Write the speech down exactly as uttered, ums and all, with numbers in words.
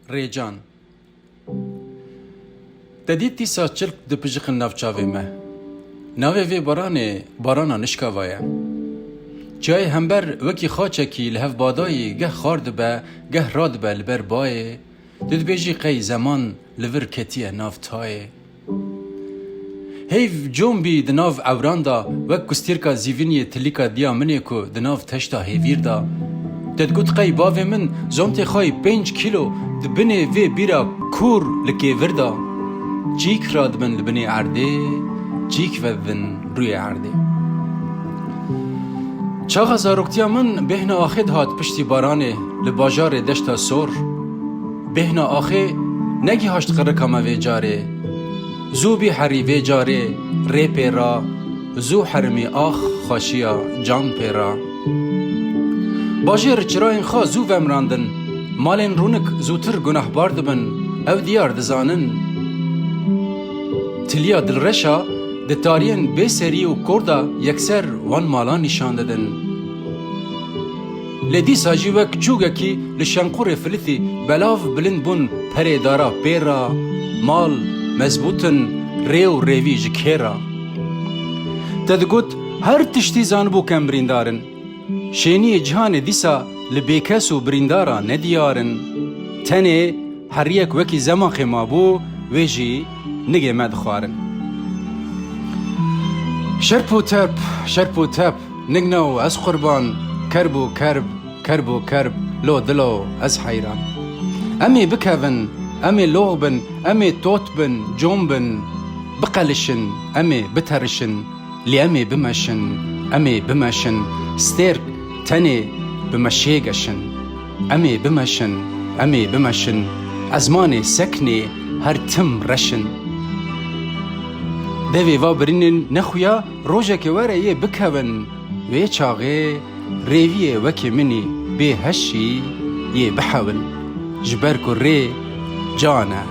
Rêcan. Te dît dîsa çilk dipijiqin nav çavê me. Navê vê baranê barana nişkava ye. Çiyayê hember wekî xaçekî li hev badayî geh xar dibe, geh radibe li ber bayê. Tu dibêjî qey zeman li vir ketiye nav tayê. Heyv com bî di nav ewran de, wek kustîrka zîviniyê tilîka diya min ê ku di nav teşta hêvîr de. Te digot qey bavê min zomtê xwe yî pênc kîlo di binê vê bîra kûr li kêvir de. Çîk radibin li binê erdê, çîk vedibin rûyê erdê. Çaxa zaroktiya min bêhna axê dihat piştî baranê li bajarê Deşta Sor. Bêhna axê negihaşt qirika me vê carê. Zû bî herî vê carê rê pê ra, zû herimî ax xweşiya can pê ra. Bajêr çirayên xwe zû vemrandin, malên rûnik zûtir gunehbar dibin, ew diyar dizanin. Tiliya dilreşa di tariyên bêserî û kor de yekser wan mala nîşan didin. Lê dîsa jî wek çûgekî li şenqûrê filitî belav bilind bûn perê dara pê ra, mal mezbût in, rê û rêvî ji kê ra. Te digot, her tiştî zanibû kem birîndar in. Şêniyê cihanê dîsa li bêkes û birîndara nediyar in. Tenê heriyek wekî zemaxê mabû, wê jî nigê me dixwarin. Şerp û tep, şerp û tep, nigna û ez qurban, kerb û kerb, kerb û kerb, lo dilo ez heyran. Em ê bikevin, em ê lox bin, em ê tot bin, com bin, biqelişin, em ê biterişin, lê em ê bimeşin, em ê bimeşin, stêrk tenê bi meşê geşin. Em ê bimeşin, em ê bimeşin, ezmanê seknê her tim reşin. Devê va birînin nexuya, rojekê were yê bikevin, wê çaxê rêviyê wekî min î bê heşî yê bihewin. Ji ber ku rê can e,